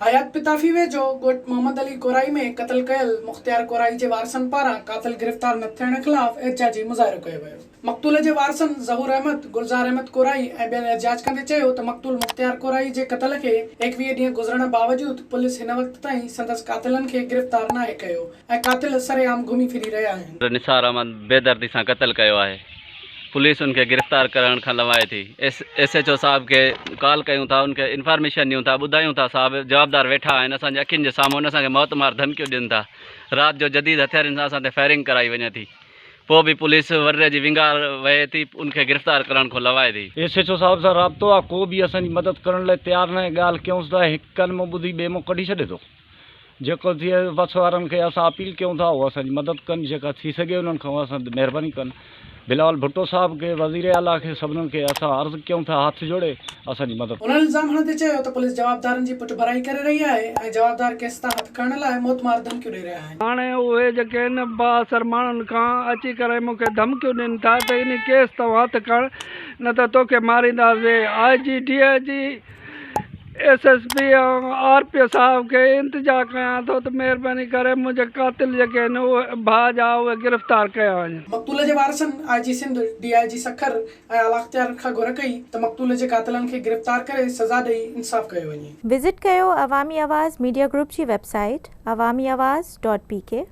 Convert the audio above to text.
حيات پتافي ويجهو ڳوٺ محمد علي ڪورائي ۾ قتل ڪيل مختيار ڪورائي جي وارثن پاران قاتل گرفتار نه ٿيڻ خلاف احتجاجي مظاهرو ڪيو ويو. مقتول جي وارثن ظهور احمد، گلزار احمد ڪورائي ۽ ٻين احتجاج ڪندي چيو ته مقتول مختيار ڪورائي جي قتل کي 21 ڏينهن گذرڻ باوجود پوليس هن وقت تائين سندس قاتلن کي گرفتار ناهي ڪيو ۽ قاتل سرعام گهمي ڦري رهيا آهن. نثار احمد بيدردي سان قتل ڪيو آهي. پوليس ان کي گرفتار ڪرڻ کان لنوائي ٿي ايس ايڇ او صاحب کي ڪال ڪيون ٿا ان کي انفارميشن ڏيون ٿا ٻڌايون ٿا صاحب جوابدار ويٺا آهن اسان جي اکين جي سامهون اسان کي موت مار ڌمڪيون ڏين ٿا رات جو جديد هٿيارن سان اسان تي فائرنگ ڪرائي وڃي ٿي پوء به پوليس وري جي ونگار وهي ٿي ان کي گرفتار ڪرڻ کان لنوائي ٿي. ايس ايڇ او صاحب سان رابطو آ ڪو به اسان جي مدد ڪرڻ لاء تيار ناهي ڳالهه ڪيونس ته هڪ ڪن مان ٻڌي ٻئي مان ڪڍي ڇڏي ٿو. جيڪو ٿئي وس وارن کي اسان اپيل ڪيون ٿا اهو اسان جي مدد ڪن جيڪا ٿي سگهي انهن کان اسان تي مهرباني ڪن بلاول ڀٽو صاحب کي وزير اعليٰ کي سڀنن کي اسان عرض ڪيون ٿا هٿ جوڙي اسان جي مدد انهن الزام هڻندي چيو ته پوليس جوابدارن جي پٺڀرائي ڪري رهي آهي ۽ جوابدار ڪيس تان هٿ کڻڻ لاء موتمار ڌمڪيون ڏئي رهيا آهن. هاڻي اهي جيڪي ان بااثر ماڻهن کان اچي ڪري مون کي ڌمڪيون ڏين ٿا ته انهي ڪيس تان هٿ کڻ نه ته توکي مارينداسين I G D I G S S P ۽ R P O صاحب کي التجا ڪيان ٿو ته مهرباني ڪري منهنجي قاتل جيڪي آهن اهي ڀاء جا اهي گرفتار ڪيا وڃن. مقتول جي وارثن I G Sindh, D I G Sukkur ۽ اعليٰ اختيارين کان گهر ڪئي ته مقتول جي قاتلن کي گرفتار ڪري سزا ڏئي انصاف ڪيو وڃي. وزٽ ڪيو عوامي آواز ميڊيا گروپ جي website Awami Awaz dot P K.